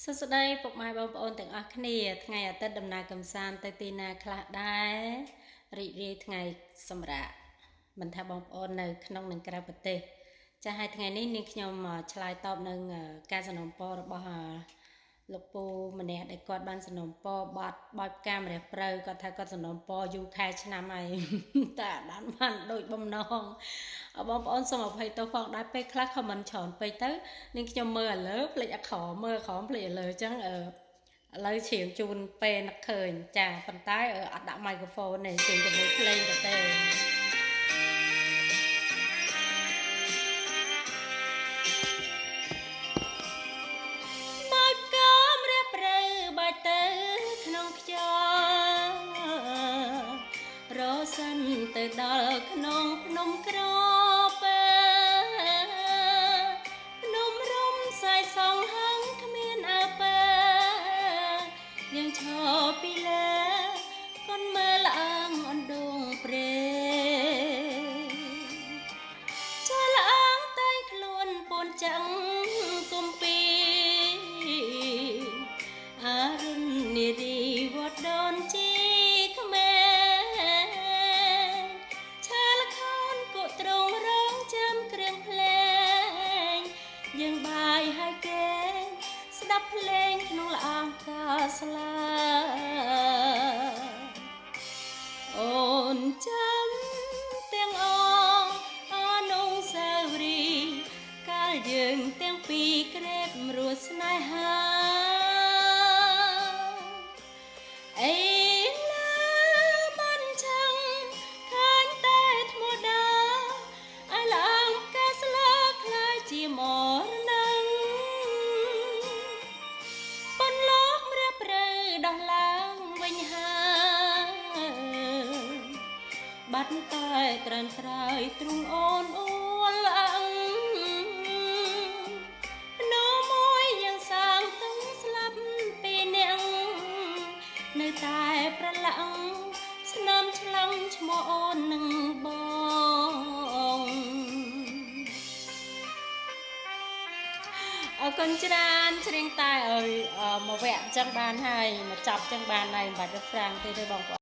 សួស្តីពុកម៉ែបងប្អូនទាំងអស់គ្នាថ្ងៃអាទិត្យដំណើរកម្សាន្តទៅទីណាខ្លះដែររីករាយថ្ងៃសម្រាកមិនថាបងប្អូននៅក្នុងនិងក្រៅប្រទេសចាស់ហើយថ្ងៃនេះនាងខ្ញុំឆ្លើយតបនឹងការសំណូមពររបស់លោកពូម្នាក់ដែលគាត់បានសំណូមពរបត់បោចផ្កាម្រះព្រៅគាត់ថាគាត់សំណូមពរយូរខែឆ្នាំហើយតែអត់បានដូចបំណងបងប្អូនសូមអភ័យទោសផងដែរពេលខ្លះ comment ច្រើនពេកទៅនាងខ្ញុំមើលឥឡូវភ្លេចអក្រមើលក្រោមភ្លេចឥឡូវអញ្ចឹងឥឡូវច្រៀងជូនពេលនឹកឃើញចាប៉ុន្តែអត់ដាក់ microphone ទេច្រៀងជាមួយភ្លេងទៅទេ បាច់កាមរះព្រៅបាច់ទៅក្នុងខ្យល់រសិនទៅដល់ក្នុងភ្នំក្រពើភ្នំរំសាយសងហឹងគ្មានអើពើយើងឈរពីលើកូនមើលអងអណ្ដងព្រេចលអងតែងខ្លួនពូនចឹងគុំពីអរុណនារីវត្តដូនជីក្មេងឆាលខនគក់ត្រង់រងចាំគ្រឿងភ្លេងយើងបាយឲ្យគេស្ដាប់ភ្លេងក្នុងល្អងកាស្លាអូនចាំទាំងអងអនុស្សាវរីយ៍កាលយើងទាំងពីរក្រេបរស់ស្នេហាអីឡាមិនឆឹងឃើញតែថ្មដាឲ្យឡើងកាស្លាខ្លាយជាមរណងប៉ុនលោកម្រះព្រៅដោះឡើងវិញហើយបាត់តែត្រានត្រើយទ្រុងអូនអួលអឹងភ្នោមួយយ៉ាងសាងទឹងស្លាប់ពីអ្នកនៅតែប្រឡាក់ស្នាមឆ្លងឈ្មោះអូននឹងបងអរគុណច្រើនច្រៀងតែឲ្យមកវគ្គអញ្ចឹងបានហើយមកចាប់អញ្ចឹងបានហើយមិនបាច់ទៅហ្វ្រាំងទេទេបងប្អូន។